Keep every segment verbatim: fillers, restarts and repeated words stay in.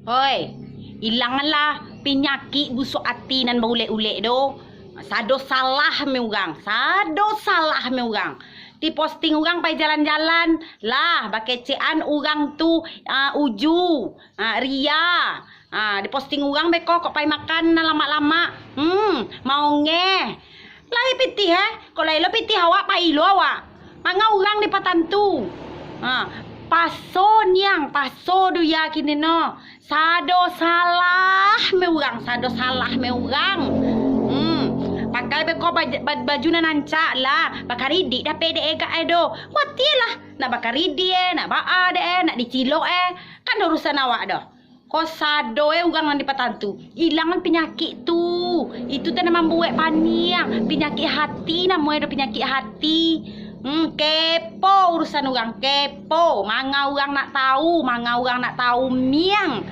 Hoi, ilanganlah pinyakik busuak ati nan baulek-ulek do. Sado salah me urang, sado salah me urang. Diposting urang pai jalan-jalan, lah bakecekan urang tu, ah, uju, ah, ria. Ah, diposting urang beko kok pai makan nan lamak-lamak. Hmm, maongeh. Lai pitih, eh? Kok lai lo pitih awak, pai lo awak. Manga urang dipatantu. Ha, paso niang, paso dunia kini no. Sado salah me urang, sado salah me urang. Hmm, pakai beko baj-, ba-, baju nan rancak lah. Bakaridik dapek dek e gak e do. Kuatie lah. Nak bakaridik e, nak baa dek e, nak dicilok e. Kan urusan awak doh. Ko sado e urang nan dipatantu. Ilangan pinyakik tu. Itu tu nan mambuek paniang. Pinyakik hati namo e do, pinyakik hati. Hmm, kepo urusan urang, kepo. Manga urang nak tau, manga urang nak tau miang.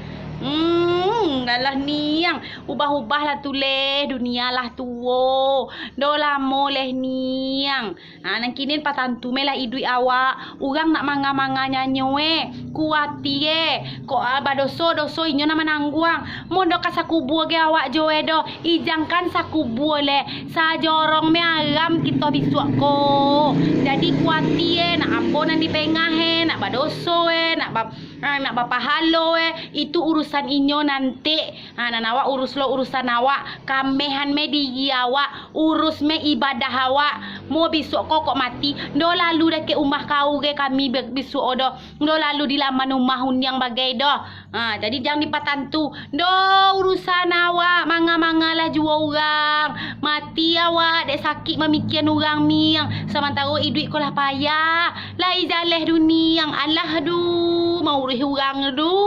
Hmm, alah niang. Ubah-ubah lah tu leh, dunia lah tuo. Do lamo leh niang. Ha, nan kini patantu me lah iduik awak. Urang nak manga-manga nyanyo e. Kuatie. Kok, ah, badoso-doso inyo nan manangguang. Mun do ka sakubua ge awak jo e doh. Ijangkan sakubua leh. Sajorong me aram kito bisuak ko. Jadi kuatie, nak apo nan dipengah e, nak badoso e, nak ba-, ha, nak bapahalo e, itu urusan inyo nanti. Ha, nan awak urus lo urusan awak, kamehan me diri awak, urus me ibadah awak. Mo bisuak ko kok mati, ndo lalu dakek umah kau ge kami be-, bisuak o doh. Ndo lalu di laman umah uniang bagai doh. Ha, jadi jan dipatantu. Ndo urusan awak, manga-mangalah juo urang. Mati awak dek sakik mamikian urang miang. Samantaro iduik ko lah payah. Lai jaleh duniang. Alah duh, mauruih urang duh.